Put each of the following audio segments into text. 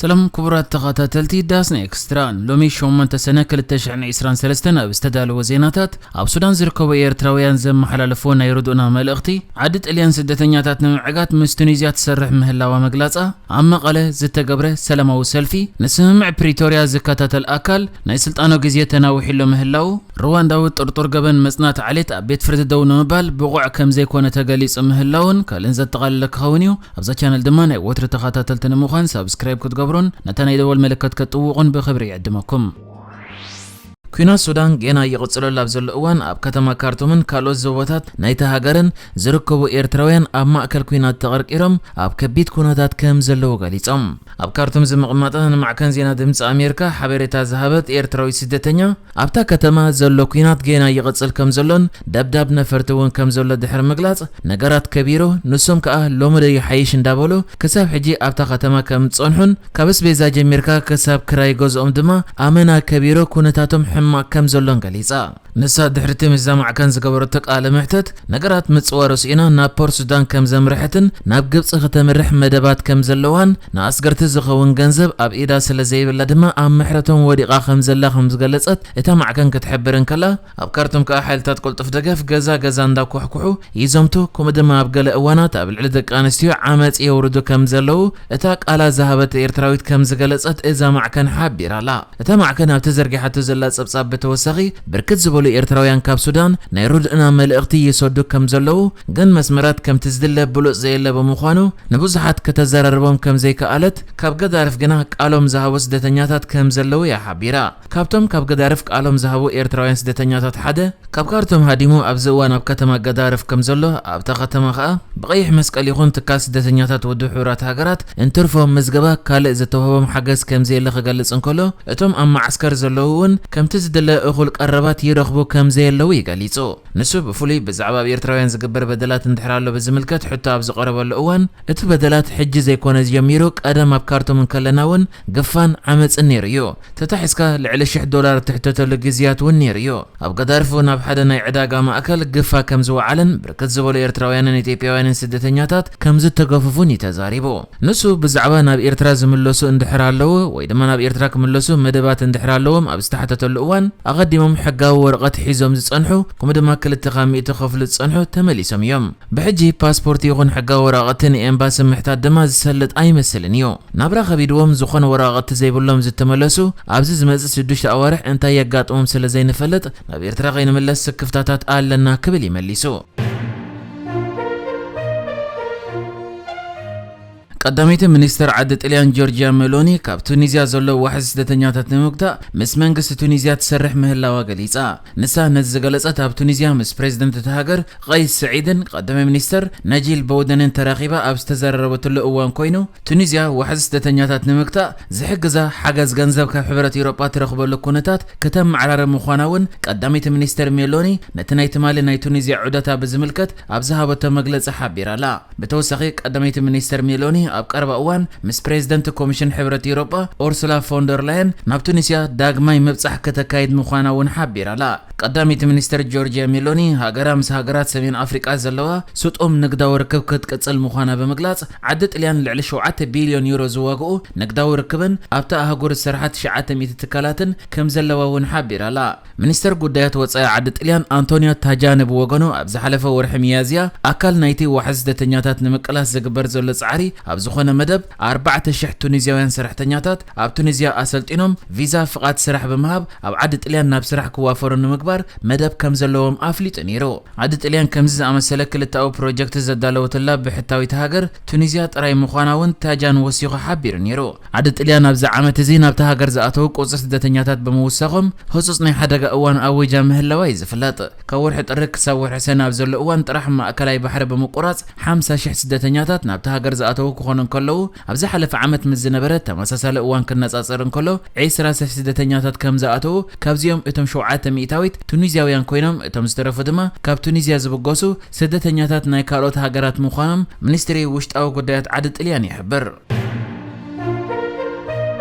ሰላም ክቡራት ተኸታተልቲ ዳስና ኤክስትራ፣ ሎሚ ሸሞንተ ሰነ ክልተ ሽሕን ዕስራን ሰለስተን ኣብ ዝተዳለወ ዜናታት፣ ኣብ ሱዳን ዝርከቡ ኤርትራውያን ዘመሓላለፍዎ ናይ ርድኡና መልእኽቲ፣ ዓዲ ጥልያን ስደተኛታት ንምዕጋት ምስ ቱኒዝያ ትሰርሕ ምህላዋ መግላጻ፣ ኣብ መቐለ ዝተገብረ ሰላማዊ ሰልፊ፣ ንስምምዕ ፕሪቶርያ ዝከታተል ኣካል ናይ ስልጣኑ ግዜ ተናዊሑሎ ምህላው፣ ሩዋንዳዊ ጥርጡር ገበን መጽናዕቲ ዓሌት ኣብ ቤት ፍርዲ ደው ንምባል ብቑዕ ከም ዘይኮነ ተገሊጹ ምህላውን ካልእን ዘጠቓለለ ክኸውን እዩ። ኣብዛ ቻነል ድማ ናይ ወትሪ ተኸታተልቲ ንምዃን ሳብስክራይብ ክትገብሩን ነታ ናይ ደወል ምልክት ክትጥውቑን ብኽብሪ ይዕድመኩም። ኲናት ሱዳን ጌና ይቕጽለሉ ኣብ ዘሎ እዋን፣ ኣብ ከተማ ካርቱምን ካልኦት ዞባታት ናይታ ሃገርን ዝርከቡ ኤርትራውያን ኣብ ማእከል ኲናት ተቐርቂሮም ኣብ ከቢድ ኩነታት ከም ዘለዉ ገሊጾም። ኣብ ካርቱም ዝምቕማጠ ንማዕከን ዜና ድምጺ ኣሜሪካ ሓበሬታ ዝሃበት ኤርትራዊት ስደተኛ፣ ኣብታ ከተማ ዘሎ ኲናት ጌና ይቕጽል ከም ዘሎን ደብዳብ ነፈርቲ እውን ከም ዘሎ ድሕሪ ምግላጽ፣ ነገራት ከቢሩ፣ ንሶም ከኣ ሎሚ ዶ ይሓይሽ እንዳበሉ ክሳብ ሕጂ ኣብታ ከተማ ከም ዝጸንሑን ካብ ኣስቤዛ ጀሚርካ ክሳብ ክራይ ገዝኦም ድማ ኣመና ከቢሩ ኩነታቶም ሕማቕ ከም ዘሎን ገሊጻ። ንሳ ድሕሪ እቲ ምስዛ ማዕከን ዝገበረቶ ቃለ መሕተት፣ ነገራት ምጽዋር ስኢና ናብ ፖርት ሱዳን ከም ዘምርሐትን ናብ ግብጺ ከተምርሕ መደባት ከም ዘለዋን ንኣስገርቲ ዝኸውን ገንዘብ ኣብ ኢዳ ስለ ዘይብላ ድማ ኣብ ምሕረቶም ወዲቓ ከም ዘላ ከም ዝገለጸት እታ ማዕከን ክትሕብር እንከላ፣ ኣብ ካርቱም ከኣ ሓይልታት ቅልጡፍ ደገፍ ገዛ ገዛ እንዳኳሕኩሑ ይዘምቱ፣ ከምኡ ድማ ኣብ ገለ እዋናት ኣብ ልዕሊ ደቂ ኣንስትዮ ዓመጽ የውርዱ ከም ዘለዉ እታ ቃላ ዝሃበት ኤርትራዊት ከም ዝገለጸት እዛ ማዕከን ሓቢራ ኣላ። እታ ማዕከን ኣብቲ ዘርጊሓቶ ዘላ ጸብጻብ ብተወሳኺ፣ ብርክት ዝበሉ ኤርትራውያን ካብ ሱዳን ናይ ርድእና መልእኽቲ ይሰዱ ከም ዘለዉ፣ ግን መስመራት ከምቲ ዝድለ ብሉጽ ዘየለ ብምዃኑ፣ ንብዙሓት ከተዘራርቦም ከም ዘይከኣለት፣ ካብ ገዳርፍ ግና ቃሎም ዝሃቡ ስደተኛታት ከም ዘለዉ እያ ሓቢራ። ካብቶም ካብ ገዳርፍ ቃሎም ዝሃቡ ኤርትራውያን ስደተኛታት ሓደ፣ ካብ ካርቱም ሃዲሙ ኣብዚ እዋን ኣብ ከተማ ገዳርፍ ከም ዘሎ፣ ኣብታ ከተማ ከኣ ብቐይሕ መስቀል ይኹን ትካል ስደተኛታት ውድብ ሕቡራት ሃገራት እንትርፎ ምዝገባ ካልእ ዝተዋህቦም ሓገዝ ከም ዘየለ ክገልጽ እንከሎ፣ እቶም ኣብ መዓስከር ዘለዉ እውን ከምቲ ዝድለ እኹል ቀረባት ይረኽቡ ከም ዘየለዉ እዩ ገሊጹ። ንሱ ብፍሉይ ብዛዕባ ኣብ ኤርትራውያን ዝግበር በደላት እንድሕር ኣሎ ብዝምልከት ሕቶ ኣብ ዝቐረበሉ እዋን፣ እቲ በደላት ሕጂ ዘይኮነ ጀሚሩ፣ ቀደም ኣብ ካርቱም እንከለና እውን ግፋን ዓመጽን ነይሩ እዩ። ተታሒዝካ ልዕሊ ሽሕ ዶላር እትሕተተሉ ግዜያት እውን ነይሩ እዩ። ኣብ ገዳርፍ እውን ኣብ ሓደ ናይ ዕዳጋ ማእከል ግፋ ከም ዝወዓለን ብርክት ዝበሉ ኤርትራውያንን ኢትዮጵያውያንን ስደተኛታት ከም ዝተገፍፉን እዩ ተዛሪቡ። ንሱ ብዛዕባ ናብ ኤርትራ ዝምለሱ እንድሕር ኣለዉ ወይ ድማ ናብ ኤርትራ ክምለሱ መደባት እንድሕር ኣለዎም ኣብ ዝተሓተተሉ እዋን፣ ኣቐዲሞም ሕጋዊ ወረቐት ሒዞም ዝጸንሑ፣ ከምኡ ድማ ክልተ ካብ ሚእቲ ክኸፍሉ ዝጸንሑ ተመሊሶም እዮም። ብሕጂ ፓስፖርት ይኹን ሕጋዊ ወረቐት ንኤምባሲ ምሕታት ድማ ዝሰልጥ ኣይመስልን እዩ። ናብራ ከቢድዎም ዝኾነ ወረቐት ዘይብሎም ዝተመለሱ፣ ኣብዚ ዝመጽእ ሽዱሽተ ኣዋርሕ እንታይ የጋጥሞም ስለ ዘይንፈልጥ፣ ናብ ኤርትራ ከይንምለስ ስክፍታታት ኣለና ክብል እዩ መሊሱ። ቀዳመይቲ ሚኒስተር ዓዲ ጥልያን ጆርጂያ ሜሎኒ፣ ካብ ቱኒዝያ ዘሎ ዋሕዚ ስደተኛታት ንምግታእ ምስ መንግስቲ ቱኒዝያ ትሰርሕ ምህላዋ ገሊጻ። ንሳ ነዚ ዝገለጸት ኣብ ቱኒዝያ ምስ ፕሬዝደንት እታ ሃገር ቀይስ ስዒድን ቀዳማይ ሚኒስተር ነጂል በውደንን ተራኺባ ኣብ ዝተዘራረበትሉ እዋን ኮይኑ፣ ቱኒዝያ ዋሕዚ ስደተኛታት ንምግታእ ዝሕግዛ ሓገዝ ገንዘብ ካብ ሕብረት ኤውሮጳ ትረኽበሉ ኩነታት ከተመዓራሪ ምዃና እውን ቀዳመይቲ ሚኒስተር ሜሎኒ ነቲ ናይ ትማሊ ናይ ቱኒዝያ ዑደታ ብዝምልከት ኣብ ዝሃበቶ መግለጺ ሓቢራ ኣላ። ብተወሳኺ፣ ቀዳመይቲ ሚኒስተር ሜሎኒ ኣብ ቀረባ እዋን ምስ ፕሬዝደንት ኮሚሽን ሕብረት ኤውሮጳ ኡርሱላ ፎንደር ላየን ናብ ቱኒስያ ዳግማይ ምብጻሕ ከተካይድ ምዃና እውን ሓቢራ ኣላ። ቀዳመይቲ ሚኒስተር ጆርጂያ ሜሎኒ፣ ሃገራ ምስ ሃገራት ሰሜን ኣፍሪቃ ዘለዋ ስጡም ንግዳዊ ርክብ ክትቅጽል ምዃና ብምግላጽ፣ ዓዲ ጥልያን ልዕሊ ሸውዓተ ቢልዮን ዩሮ ዝዋግኡ ንግዳዊ ርክብን ኣብታ ኣህጉር ዝሰርሓ ትሽዓተ ሚእቲ ትካላትን ከም ዘለዋ እውን ሓቢራ ኣላ። ሚኒስተር ጉዳያት ወጻኢ ዓዲ ጥልያን ኣንቶንዮ ታጃኒ ብወገኑ፣ ኣብ ዝሓለፈ ወርሒ ሚያዝያ፣ ኣካል ናይቲ ዋሕዚ ስደተኛታት ንምቅላስ ዝግበር ዘሎ ጻዕሪ ኣብ ዝኾነ መደብ፣ ኣርባዕተ ሽሕ ቱኒዝያውያን ሰራሕተኛታት ኣብ ቱኒዝያ ኣሰልጢኖም፣ ቪዛ ፍቓድ ስራሕ ብምሃብ፣ ኣብ ዓዲ ጥልያን ናብ ስራሕ ክዋፈሩ ንምግባር መደብ ከም ዘለዎም ኣፍሊጡ ነይሩ። ዓዲ ጥልያን ከምዚ ዝኣመሰለ ክልተኣዊ ፕሮጀክት ዘዳለወትላ ብሕታዊት ሃገር ቱኒዝያ ጥራይ ምዃና እውን ታጃን ወሲኹ ሓቢሩ ነይሩ። ዓዲ ጥልያን ኣብዚ ዓመት እዚ ናብታ ሃገር ዝኣተዉ ቁጽሪ ስደተኛታት ብምውሳኾም፣ ህጹጽ ናይ ሓደጋ እዋን ኣዊጃ ምህላዋ እዩ ዝፍለጥ። ካብ ወርሒ ጥሪ ክሳብ ወርሒ ሰነ ኣብ ዘሎ እዋን ጥራሕ ማእከላይ ባሕሪ ብምቁራጽ፣ ሓምሳ ሽሕ ስደተኛታት ናብታ ሃገር ዝኣተዉ ክኾኑ እንከለዉ፣ ኣብ ዝሓለፈ ዓመት ምስ ዝነበረ ተመሳሳሊ እዋን ክነጻጸር እንከሎ፣ ዕስራ ሽሕ ስደተኛታት ከም ዝኣተዉ፣ ካብዚኦም እቶም ሸውዓተ ሚእታዊት ቱኒዝያውያን ኮይኖም፣ እቶም ዝተረፉ ድማ ካብ ቱኒዝያ ዝብገሱ ስደተኛታት ናይ ካልኦት ሃገራት ምዃኖም ሚኒስትሪ ውሽጣዊ ጉዳያት ዓዲ ጥልያን ይሕብር።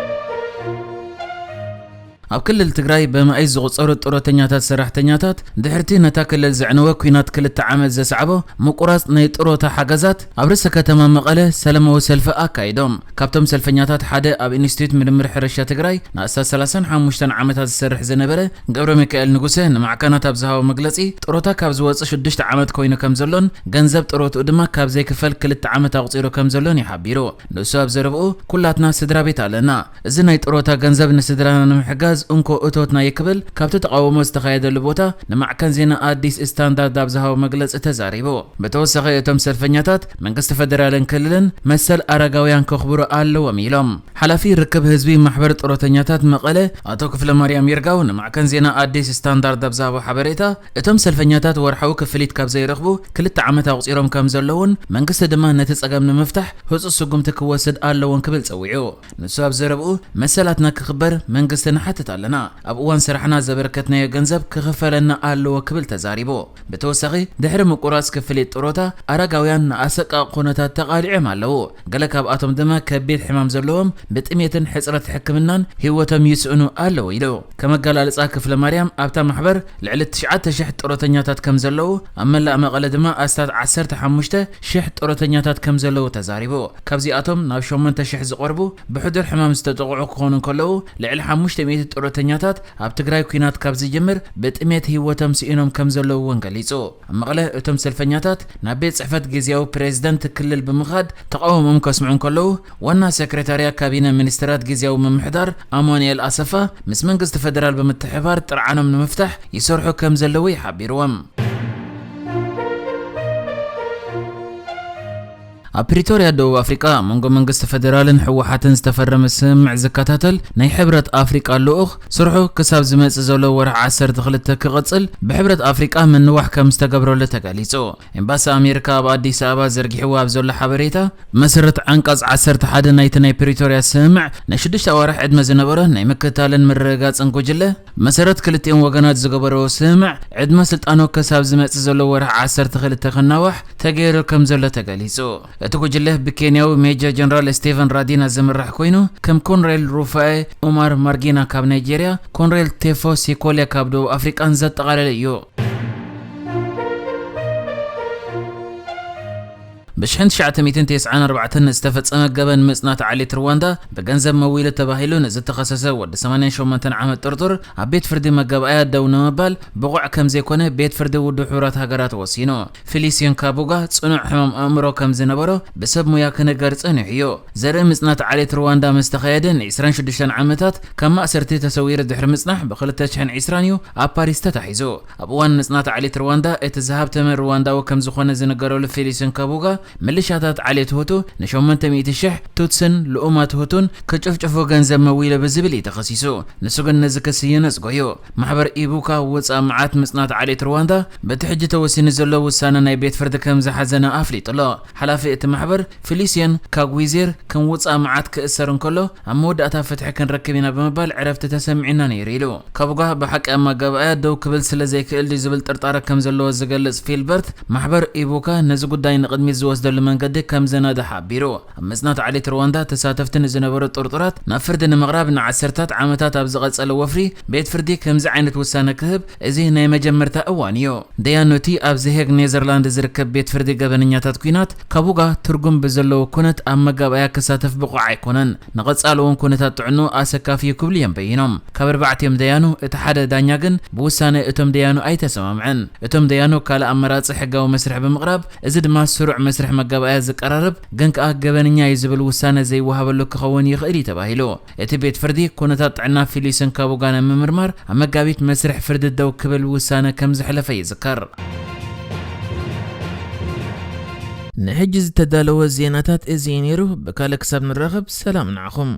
ኣብ ክልል ትግራይ ብመኣይ ዝቑጸሩ ጡረተኛታት ሰራሕተኛታት ድሕርቲ ነታ ክልል ዘዕነወ ኲናት ክልተ ዓመት ዘስዓቦ ምቁራጽ ናይ ጡረታ ሓገዛት ኣብ ርእሰ ከተማ መቐለ ሰላማዊ ሰልፊ ኣካይዶም። ካብቶም ሰልፈኛታት ሓደ ኣብ ኢንስቲትዩት ምርምር ሕርሻ ትግራይ ንኣስታት ሰላሳን ሓሙሽተን ዓመታት ዝሰርሕ ዝነበረ ገብረ ሚካኤል ንጉሰ ንማዕከናት ኣብ ዝሃቦ መግለጺ ጡረታ ካብ ዝወጽእ ሽዱሽተ ዓመት ኮይኑ ከም ዘሎን ገንዘብ ጡረትኡ ድማ ካብ ዘይክፈል ክልተ ዓመት ኣቑጺሩ ከም ዘሎን እዩ ሓቢሩ። ንሱ ኣብ ዘረብኡ ኩላትና ስድራ ቤት ኣለና። እዚ ናይ ጡረታ ገንዘብ ንስድራና ንምሕጋዝ እንኮ እቶትና እዩ ክብል ካብቲ ተቓውሞ ዝተኻየደሉ ቦታ ንማዕከን ዜና ኣዲስ ስታንዳርድ ኣብ ዝሃቦ መግለጺ ተዛሪቡ። ብተወሳኺ እቶም ሰልፈኛታት መንግስቲ ፈደራልን ክልልን መሰል ኣረጋውያን ከኽብሩ ኣለዎም ኢሎም። ሓላፊ ርክብ ህዝቢ ማሕበር ጡረተኛታት መቐለ ኣቶ ክፍለ ማርያም ይርጋው ንማዕከን ዜና ኣዲስ ስታንዳርድ ኣብ ዝሃቦ ሓበሬታ እቶም ሰልፈኛታት ወርሓዊ ክፍሊት ካብ ዘይረኽቡ ክልተ ዓመት ኣቑጺሮም ከም ዘለውን መንግስቲ ድማ ነቲ ጸገም ንምፍታሕ ህጹጽ ስጉምቲ ክወስድ ኣለዎን ክብል ጸዊዑ። ንሱ ኣብ ዘረብኡ መሰላትና ክኽበር መንግስቲ ንሓትት ኣለና። ኣብ እዋን ስራሕና ዘበርከትናዮ ገንዘብ ክኽፈለና ኣለዎ ክብል ተዛሪቡ። ብተወሳኺ ድሕሪ ምቁራጽ ክፍሊት ጡረታ ኣረጋውያን ንኣሰቃቂ ኩነታት ተቓሊዖም ኣለዉ። ገለ ካብኣቶም ድማ ከቢድ ሕማም ዘለዎም ብጥሜትን ሕጽረት ሕክምናን ህይወቶም ይስእኑ ኣለዉ ኢሉ። ከም ኣገላልጻ ክፍለ ማርያም ኣብታ ማሕበር ልዕሊ ትሽዓተ ሽሕ ጡረተኛታት ከም ዘለዉ ኣብ መላእ መቐለ ድማ ኣስታት ዓሰርተ ሓሙሽተ ሽሕ ጡረተኛታት ከም ዘለዉ ተዛሪቡ። ካብዚኣቶም ናብ ሸሞንተ ሽሕ ዝቐርቡ ብሕዱር ሕማም ዝተጠቕዑ ክኾኑ እንከለዉ ልዕሊ ሓሙሽተ ሚእቲ ጡረተኛታት ኣብ ትግራይ ኲናት ካብ ዝጅምር ብጥሜት ህይወቶም ስኢኖም ከም ዘለዉ እውን ገሊጹ። ኣብ መቐለ እቶም ሰልፈኛታት ናብ ቤት ጽሕፈት ግዝያዊ ፕሬዝደንት ክልል ብምኻድ ተቓውሞኦም ከስምዑ እንከለዉ ዋና ሴክሬታርያ ካቢነ ሚኒስትራት ግዝያዊ ምምሕዳር ኣማኑኤል ኣሰፋ ምስ መንግስቲ ፈደራል ብምትሕባር ጥርዓኖም ንምፍታሕ ይሰርሑ ከም ዘለዉ ይሓቢርዎም። ኣብ ፕሪቶርያ ደቡብ ኣፍሪቃ መንጎ መንግስቲ ፈደራልን ህወሓትን ዝተፈረመ ስምምዕ ዝከታተል ናይ ሕብረት ኣፍሪቃ ልኡኽ ስርሑ ክሳብ ዝመጽእ ዘሎ ወርሒ ዓሰርተ ክልተ ክቕጽል ብሕብረት ኣፍሪቃ ምንዋሕ ከም ዝተገብረሉ ተገሊጹ። ኤምባሲ ኣሜሪካ ኣብ ኣዲስ ኣበባ ዘርጊሕዎ ኣብ ዘሎ ሓበሬታ መሰረት ዓንቀጽ ዓሰርተ ሓደ ናይቲ ናይ ፕሪቶርያ ስምምዕ ናይ ሽዱሽተ ኣዋርሕ ዕድመ ዝነበሮ ናይ ምክትታልን ምርግጋጽን ጉጅለ መሰረት ክልቲኦም ወገናት ዝገበረዎ ስምምዕ ዕድመ ስልጣኑ ክሳብ ዝመጽእ ዘሎ ወርሒ ዓሰርተ ክልተ ክናዋሕ ተገይሩ ከም ዘሎ ተገሊጹ። እቲ ጉጅለ ብኬንያዊ ሜጀር ጀነራል ስቴቨን ራዲና ዝምራሕ ኮይኑ ከም ኮንሬል ሩፋኤ ኡማር ማርጊና ካብ ናይጄርያ፣ ኮንሬል ቴፎ ሲኮሊያ ካብ ደቡብ ኣፍሪቃን ዘጠቓለለ እዩ። ብ ሽሕን ትሽዓተ ሚእትን ተስዓን ኣርባዕተን ዝተፈጸመ ገበን ምጽናት ዓሌት ሩዋንዳ ብገንዘብ መዊሉ ተባሂሉ ንዝተኸሰሰ ወዲ ሰማንያን ሸሞንተን ዓመት ጥርጡር ኣብ ቤት ፍርዲ መጋባእያ ደው ንምባል ብቑዕ ከም ዘይኮነ ቤት ፍርዲ ውድብ ሕቡራት ሃገራት ወሲኑ። ፊሊሲዮን ካቡጋ ጽኑዕ ሕማም ኣእምሮ ከም ዝነበሮ ብሰብ ሙያ ክንገር ጸኒሑ እዩ። ዘርኢ ምጽናት ዓሌት ሩዋንዳ ምስ ተኻየደ ንዒስራን ሽዱሽተን ዓመታት ካብ ማእሰርቲ ተሰዊሩ ድሕሪ ምጽናሕ ብ ክልተ ሽሕን ዕስራን እዩ ኣብ ፓሪስ ተታሒዙ። ኣብ እዋን ምጽናት ዓሌት ሩዋንዳ እቲ ዝሃብተመ ሩዋንዳዊ ከም ዝኾነ ዝንገረሉ ፊሊሲዮን ካቡጋ ምልሻታት ዓሌት ሁቱ ንሸሞንተ ሚእቲ ሽሕ ቱትስን ልኡማት ሁቱን ክጭፍጭፉ ገንዘብ መዊሉ ብዝብል እዩ ተኸሲሱ። ንሱ ግን ነዚ ክሲ ይነጽጎ እዩ። ማሕበር ኢቡካ ውጻእ መዓት ምጽናት ዓሌት ሩዋንዳ በቲ ሕጂ ተወሲኑ ዘሎ ውሳነ ናይ ቤት ፍርዲ ከም ዝሓዘነ ኣፍሊጡ ኣሎ። ሓላፊ እቲ ማሕበር ፊሊሲዮን ካጉዊዜር ከም ውጻእ መዓት ክእሰር እንከሎ ኣብ መወዳእታ ፍትሒ ክንረክብ ኢና ብምባል ዕረፍቲ ተሰሚዑና ነይሩ ኢሉ። ካቡጋ ብሓቂ ኣብ መጋባእያ ደው ክብል ስለ ዘይክእል ድዩ ዝብል ጥርጣረ ከም ዘለዎ ዝገልጽ ፊልበርት ማሕበር ኢቡካ ነዚ ጉዳይ ንቕድሚት ዝወስደሉ መንገዲ ከም ዘናደ ሓቢሩ። ኣብ ምጽናት ዓሌት ሩዋንዳ ተሳተፍቲ ንዝነበሩ ጥርጡራት ናብ ፍርዲ ንምቕራብ ንዓሰርታት ዓመታት ኣብ ዝቐጸለ ወፍሪ ቤት ፍርዲ ከምዚ ዓይነት ውሳነ ክህብ እዚ ናይ መጀመርታ እዋን እዩ። ደያኑ እቲ ኣብ ዘሄግ ኔዘርላንድ ዝርከብ ቤት ፍርዲ ገበነኛታት ኲናት ካቡጋ ትርጉም ብዘለዎ ኩነት ኣብ መጋባእያ ክሳተፍ ብቑዕ ኣይኮነን፣ ንቐጻሊ እውን ኩነታት ጥዕንኡ ኣሰካፊ እዩ ክብሉ እዮም በይኖም። ካብ ኣርባዕቲኦም ደያኑ እቲ ሓደ ዳኛ ግን ብውሳነ እቶም ደያኑ ኣይተሰማምዐን። እቶም ደያኑ ካልእ ኣመራጺ ሕጋዊ መስርሕ ብምቕራብ እዚ ድማ ስሩዕ መስርሕ መጋባእያ ዝቀራረብ ግን ከኣ ገበነኛ እዩ ዝብል ውሳነ ዘይወሃበሉ ክኸውን ይኽእል እዩ ተባሂሉ። እቲ ቤት ፍርዲ ኩነታት ጥዕና ፊሊስን ካቡጋ ንምምርማር ኣብ መጋቢት መስርሕ ፍርዲ ደው ክብል ውሳነ ከም ዘሕለፈ ይዝከር። ንሕጂ ዝተዳለወ ዜናታት እዚ እዩ ነይሩ። ብካልእ ክሳብ ንራኸብ ሰላም ንዓኹም።